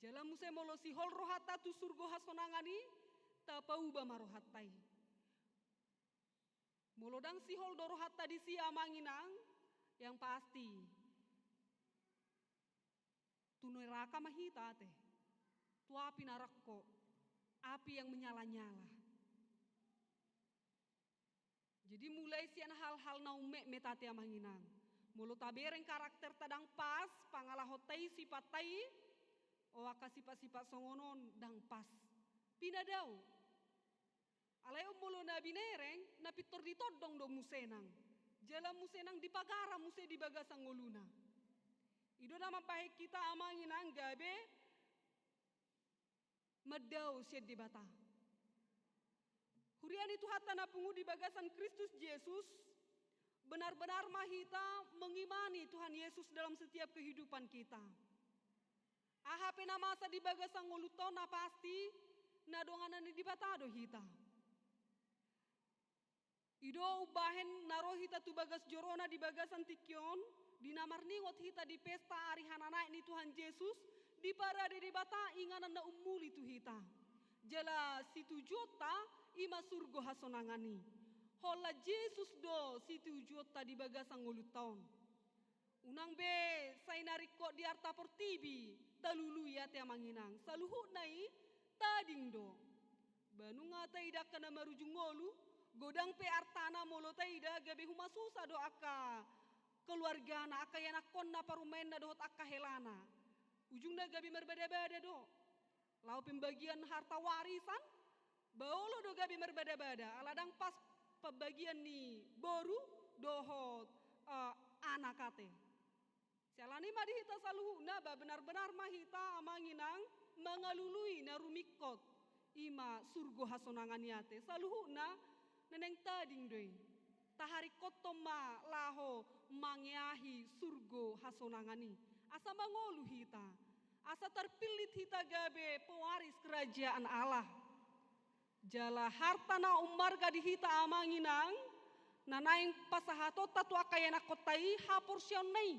Jala muse molo sihol rohanta tu surgo hasonangan i, tapauba ma rohanta i. Molo ndang sihol do rohanta disi amang inang, yang pasti tu neraka ma hita ate. Tu api naraka, api yang menyala-nyala. Jadi mulai sian hal-hal na ummetmet ate amang inang. Molo tabereng karakterta ndang pas, pangalahonta i, sipatta i, o angka sipat-sipat songon on ndang pas. Pinadao. Alai on molo na binereng, na pintor ditondong do muse nang. Jala muse nang dipagara muse di bagasan ngoluna. I do na mambahen hita amang inang gabe mandao sian Debata. Huria ni Tuhanta na pungu di bagasan Kristus Jesus, benar-benar ma hita mengimani Tuhan Yesus dalam setiap kehidupan kita. Aha pe na masa di bagasan ngolunta on, na pasti na donganan ni Debata do hita. I do umbahen na ro hita tu bagas jorona di bagasan tingki on, di na marningot hita di pesta ari hananaek ni Tuhan Jesus, diparade Debata inganan na umuli tu hita. Jala situjuonta i ma surgo hasonangan i. Holan Jesus do situjuonta di bagasan ngolunta on. Unang be sai na ringkot di arta portibi talului ate amang inang, saluhutna i tading do. Ba nunga taida angka na marujung ngolu, godang pe artana, molo taida gabe humasusa do angka keluargana, angka ianakkonna, parumaenna dohot angka helana. Ujungna gabe marbada-bada do. Laho pembagian harta warisan, ba olo do gabe marbada-bada, ala ndang pas pembagian ni boru dohot, eh, anak ate. Siala ni i ma di hita saluhutna, ba benar-benar ma hita amang inang mangalului na rumingkot, i ma surgo hasonangan i ate. Saluhutna na naeng tading do i. Taharingkothon ma laho mangeahi surgo hasonangan i. Asa mangolu hita. Asa tarpillit hita gabe pewaris kerajaan Allah. Jala harta na ummarga di hita amang inang, na naeng pasahatonta tu angka ianakkonta i, haporseaonna i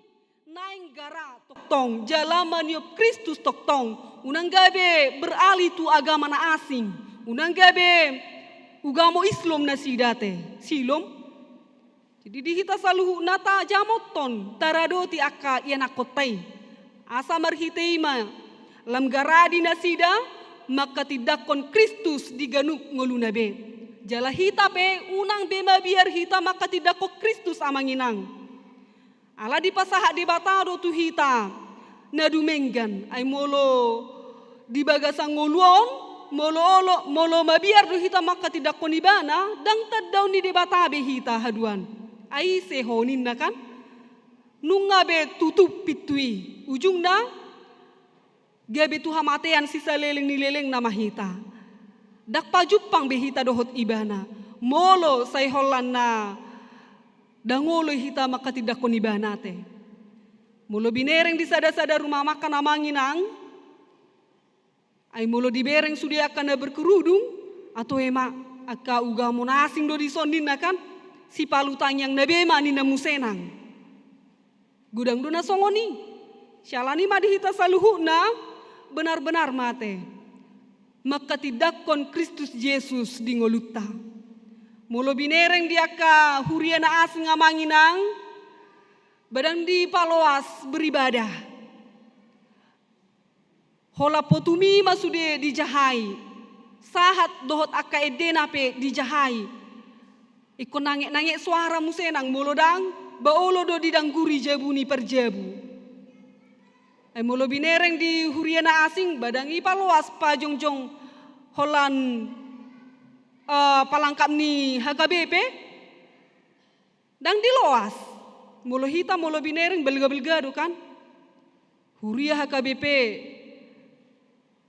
naeng gara tongtong, jala maniop Kristus tongtong, unang gabe beralih tu agama na asing, unang gabe ugamo Islam nasida ate, Silom. Jadi di hita saluhutna tajamothon, taradoti angka ianakkonta i. Asa marhite i ma lam garadi nasida mangkatindangkon Kristus di ganup ngoluna be. Jala hita pe unang be mabiar hita mangkatindangkon Kristus amang inang. Ala dipasahat Debata do tu hita na dumenggan, ai molo di bagasan ngolu on, molo olo, molo mabiar do hita mangkatindangkon ibana, ndang tandaon ni Debata be hita haduan. Ai ise ho ninna kan? Nunga be tutup pintu i. Ujungna gabe tu hamatean sisaleleng ni lelengna ma hita. Ndang pajumpang be hita dohot ibana. Molo sai holan na ndang olo hita mangkatindangkon ibana ate. Molo binereng di sada-sada rumah makan amang inang, ai molo dibereng sude angka na berkerudung, atau ema angka ugamo na asing do dison ninna kan, sipalu tangiang na be ma ninna muse nang. Godang do na songon i. Siala ni i ma di hita saluhutna, benar-benar ma ate mangkatindangkon Kristus Jesus di ngolunta. Molo binereng di angka huria na asing amang inang, ba ndang dipaloas beribadah. Holan potu mi ma sude dijahai. Sahat dohot angka endena pe dijahai. Ingkon nangek-nangek soara muse nang molo ndang, ba olo do didangguri jabu ni parjabu. Ai molo binereng di huria na asing, ba ndang i paloas pajongjong holan, eh, palangkap ni H K B P. Ndang diloas. Molo hita, molo binereng, belga-belga do kan. Huria H K B P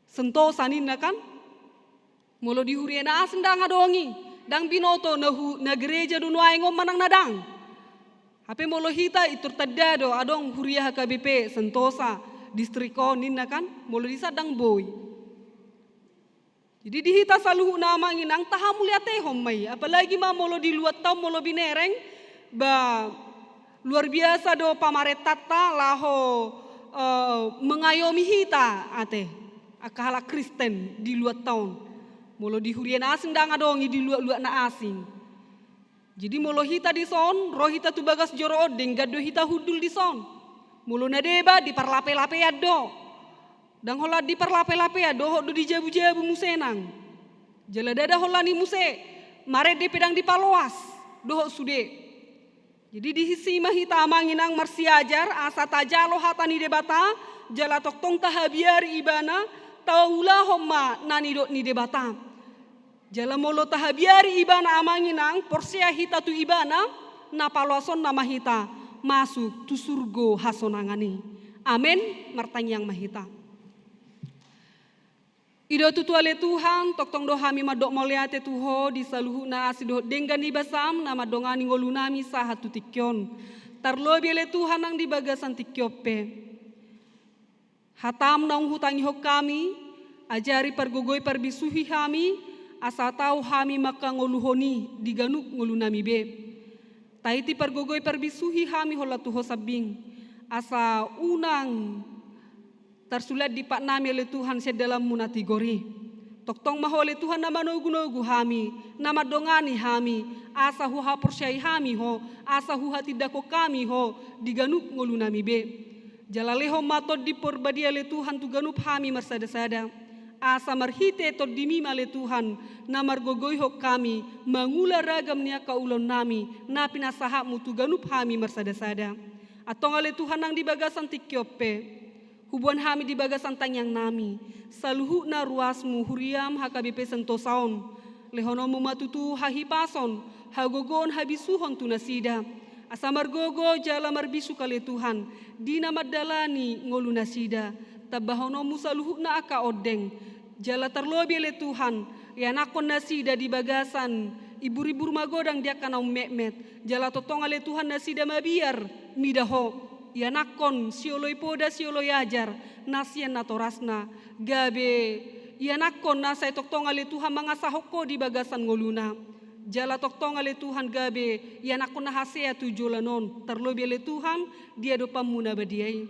Sentosa ninna kan. Molo di huria na asing ndang adong i, ndang binoto na hu-, na gereja do nuaeng on manang na ndang. Hape molo hita, pintor tanda do adong huria H K B P Sentosa distrik on ninna kan, molo di san ndang boi. Jadi di hita saluhutna amang inang tahamauliatehon ma i, apalagi ma molo di luatta on molo binereng, ba luar biasa do pamarentanta laho, eh, mengayomi hita ate, angka halak Kristen di luatta on. Molo di huria na asing ndang adong i, di luat-luat na asing. Jadi molo hita dison, ro hita tu bagas joro on, denggan do hita hundul dison. Molo na deba, diparlapelapean do. Ndang holan diparlapelapean, dohot do dijabujabu muse nang. Jala ndada holan i muse, marende pe ndang dipaloas, dohot sude. Jadi disi ma hita amang inang marsiajar, asa tajalo hata ni Debata, jala tongtong tahabiari ibana, taulahon ma na nidok ni Debata. Jala molo tahabiari ibana amang inang, porsea hita tu ibana, na paloasonna ma hita masuk tu surgo hasonangan i. Amen, martangiang ma hita. I do tutu ale Tuhan, tongtong do hami mandok mauliate tu Ho di saluhutna asi dohot denggan ni basam na mandongani ngolunami sahat tu tingki on. Tarlobi ale Tuhan nang di bagasan tingki on pe. Hatam naung hutangihon hami, ajari, pargogoi, parbisuhi hami, asa tau hami mangkangoluhon i di ganup ngolunami be. Tahiti, pargogoi, parbisuhi hami holan tu Ho sambing, asa unang tarsulat di patnami ale Tuhan sian dalanMu na tigor i. Tongtong ma Ho ale Tuhan na manogunogu hami, na mandongani hami, asa huhaporseai hami Ho, asa huhatindangkon hami Ho di ganup ngolunami be. Jala lehon ma Tondi Porbadia ale Tuhan tu ganup hami marsadasada. Asa marhite TondiMi ma ale Tuhan, na margogoihon hami, mangula ragam ni angka ulaonnami, na pinasahatMu tu ganup hami marsadasada. Antong ale Tuhan nang di bagasan tingki on pe. Huboan hami di bagasan tangiangnami, saluhutna ruasMu huriaM H K B P Sentosa on. LehononMu ma tutu hahipason, hagogoon, habisuhon tu nasida. Asa margogo jala marbisuk ale Tuhan, di na mandalani ngolunasida. TambahononMu saluhutna angka ondeng. Jala tarlobi ale Tuhan, ianakkon nasida di bagasan imbur-imbur magodang di angka na ummetmet. Jala tongtong ale Tuhan nasida mabiar mida Ho. Ianakkon sioloi poda, sioloi ajar, na sian natorasna. Gabe ianakkon na sai tongtong ale Tuhan mangasahon Ho di bagasan ngoluna. Jala tongtong ale Tuhan gabe ianakkon na hasea tu joloan on. Tarlobi ale Tuhan, di adopanMu na badia i.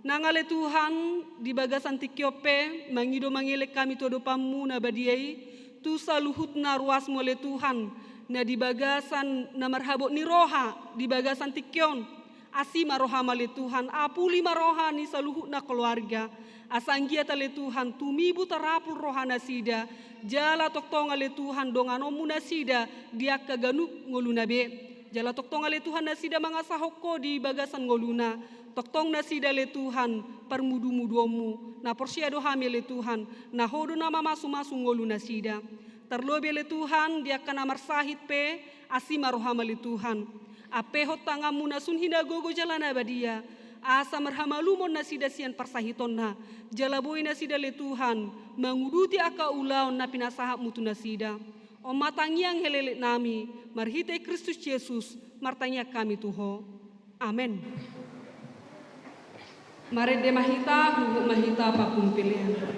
Nang ale Tuhan, di bagasan tingki on pe, mangido mangelek hami tu adopanMu na badia i, tu saluhutna ruasMu ale Tuhan, na di bagasan na marhabot ni roha, di bagasan tingki on. Asi ma rohaM ale Tuhan, apuli ma roha ni saluhutna keluarga. Asa anggiat ale Tuhan, tumibu tarapul rohanasida, jala tongtong ale Tuhan, donganonMu nasida, di angka ganup ngoluna be. Jala tongtong ale Tuhan nasida mangasahon Ho di bagasan ngoluna. Tongtong nasida ale Tuhan, parmudumuduonMu. Na porsea do hami ale Tuhan, na Ho do na mamasumasu ngolunasida. Tarlobi ale Tuhan, di angka na marsahit pe, asi ma rohaM ale Tuhan. Ampehon tanganMu na sun hinagogo jala na badia. Asa marhamalumon nasida sian parsahitonna. Jala boi nasida ale Tuhan, manguduti angka ulaon na pinasahatMu tu nasida. On ma tangiang heleleknami, marhite Kristus Jesus, martangiang hami tu Ho. Amen. Marende ma hita, huhut ma hita pangkumpilian.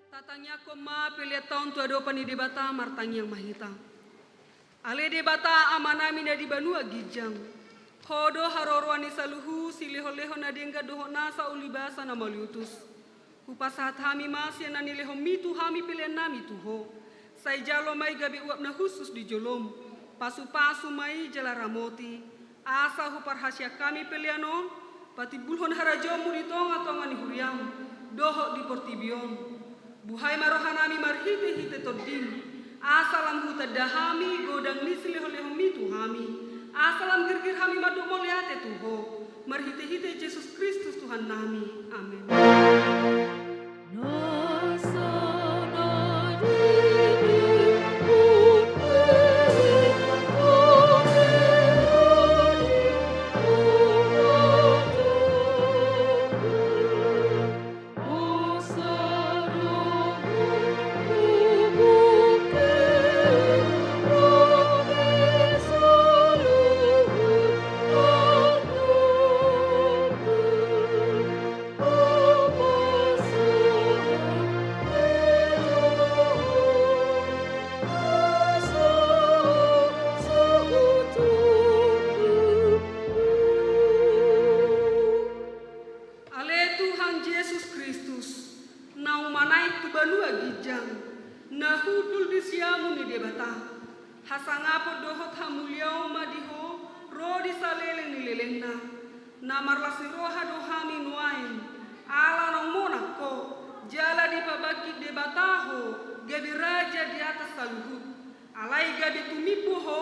Tatangiangkon ma pelean ta on tu adopan ni Debata. Martangiang ma hita. Ale Debata Amanami na di banua ginjang, Ho do haroroan ni saluhut silehonlehon na denggan dohot nasa ulibasa na mauliutus. Hupasahat hami ma sian na nilehonMi tu hami peleannami tu Ho. Sai jalo ma i gabe uap na hushus di joloM. Pasupasu ma i jala ramoti, asa huparhaseang hami pelean on patimbulhon harajaonMu di tongatonga ni huriaM dohot di portibi on. Buhai ma rohanami marhitehite TondiM, asa lam hutanda hami godang ni silehonlehonMi tu hami, asa lam girgir hami mandok mauliate tu Ho, marhitehite Jesus Kristus Tuhannami. Amen. Na marlas ni roha do hami nuaeng, ala naung monang ho, jala dipabangkit Debata ho gabe raja di atas saluhut. Alai gabe tumimbo ho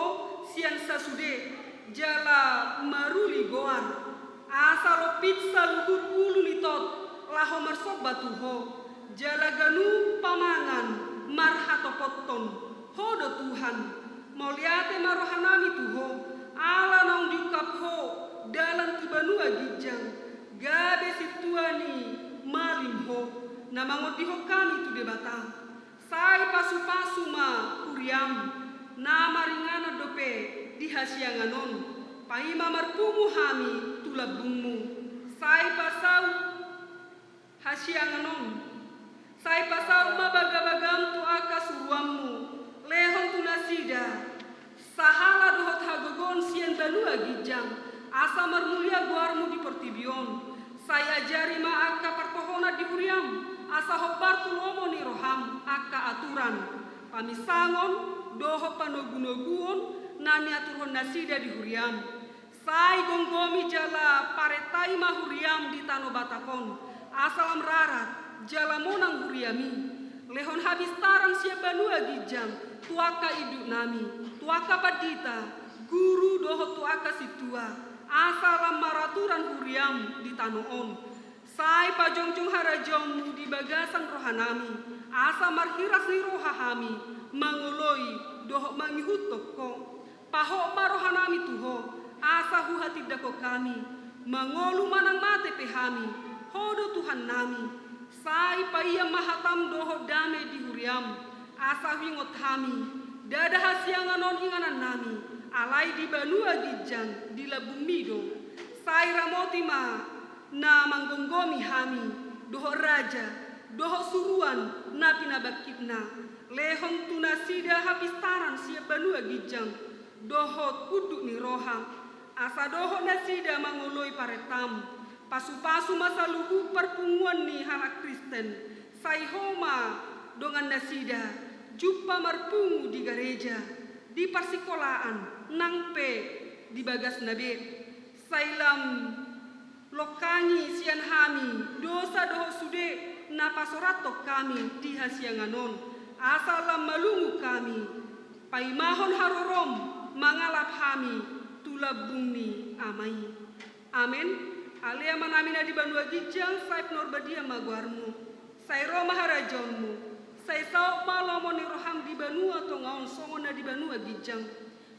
sian sasude, jala maruli goar. Asa lompit saluhut ulu ni tot laho marsomba tu ho, jala ganup pamangan marhatopothon. Ho do Tuhan. Mauliate ma rohanami tu ho, ala naung diungkap ho dalan tu banua ginjang, gabe sintua ni malim ho, na mangondihon hami tu Debata. Sai pasupasu ma huriam, na maringanan dope di hasiangan on, paima marpungu hami tu lambungmu. Sai pasau hasiangan on. Sai pasaut ma bagabagam tu angka suruanmu, lehon tu nasida sahala dohot hagogoon sian banua ginjang, asa marmulia goarmu di portibi on. Sai ajari ma angka partohonan di huriam, asa hombar tu lomo ni roham angka aturan, paminsangon dohot panogunoguon na niaturhon nasida di huriam. Sai gomgomi jala parentai ma huriam di tano Batak on, asa lam rarat jala monang huriam i. Lehon hapistaran sian banua ginjang tu angka induknami, tu angka pandita, guru dohot tu angka sintua, asa lam maraturan huriam di tano on. Sai pajongjong harajaonmu di bagasan rohanami, asa marhiras ni roha hami mangoloi dohot mangihuthon ho. Pahot ma rohanami tu ho, asa huhatindangkon hami, mangolu manang mate pe hami, ho do Tuhannami. Sai paian ma hatam dohot dame di huriam, asa huingot hami, ndada hasiangan on inganannami, alai di banua ginjang di lambungmi do. Sai ramoti ma na manggomgomi hami, dohot raja, dohot suruan na pinabangkitna, lehon tu nasida hapistaran sian banua ginjang, dohot unduk ni roha, asa dohot nasida mangoloi parentam. Pasupasu ma saluhut parpunguan ni halak Kristen, sai ho ma dongan nasida, jumpa marpungu di gareja, di parsikolaan, nang pe di bagasna be. Sai lam longkangi sian hami dosa dohot sude na pasorathon hami di hasiangan on, asa lam malungun hami paimahon harorom mangalap hami tu lambung ni Ama i. Amen. Ale Amanami na di banua ginjang, sai pinarbadia ma goarmu. Sai ro ma harajaonmu. Sai saut ma lomo ni roham di banua tonga on songon na di banua ginjang.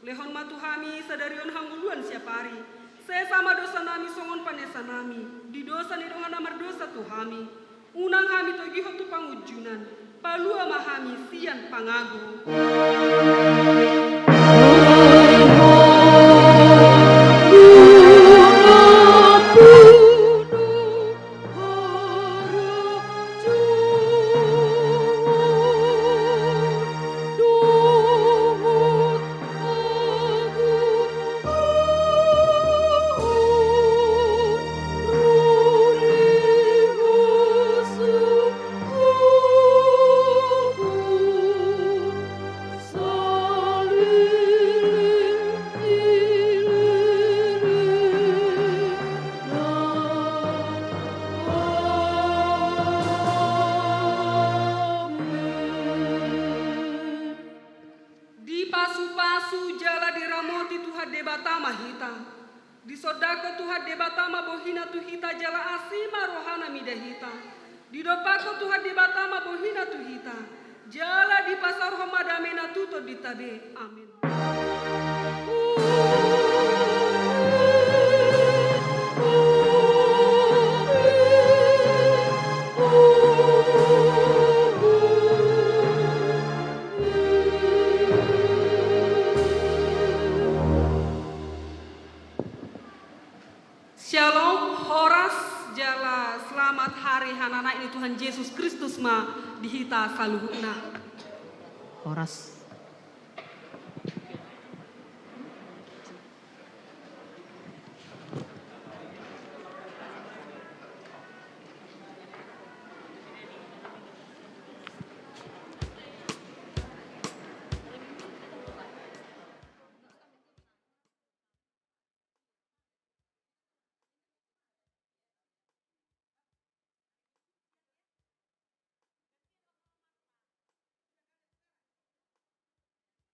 Lehon ma tu hami sadari on hangoluan siapari. Sesa ma dosanami songon panesanami di dosa ni dongan na mardosa tu hami. Unang hami togihon tu pangunjunan. Palua ma hami sian pangago. Dipasupasu jala diramoti Tuhan Debata ma hita. Disondangkon Tuhan Debata ma bohina tu hita jala asi ma rohana mida hita. Didompakkon Tuhan Debata ma bohina tu hita jala dipasaorhon ma damena tu tondinta be. Amen. Syalom, horas, jala selamat hari hananaek ni Tuhan Jesus Kristus ma di hita saluhutna. Horas.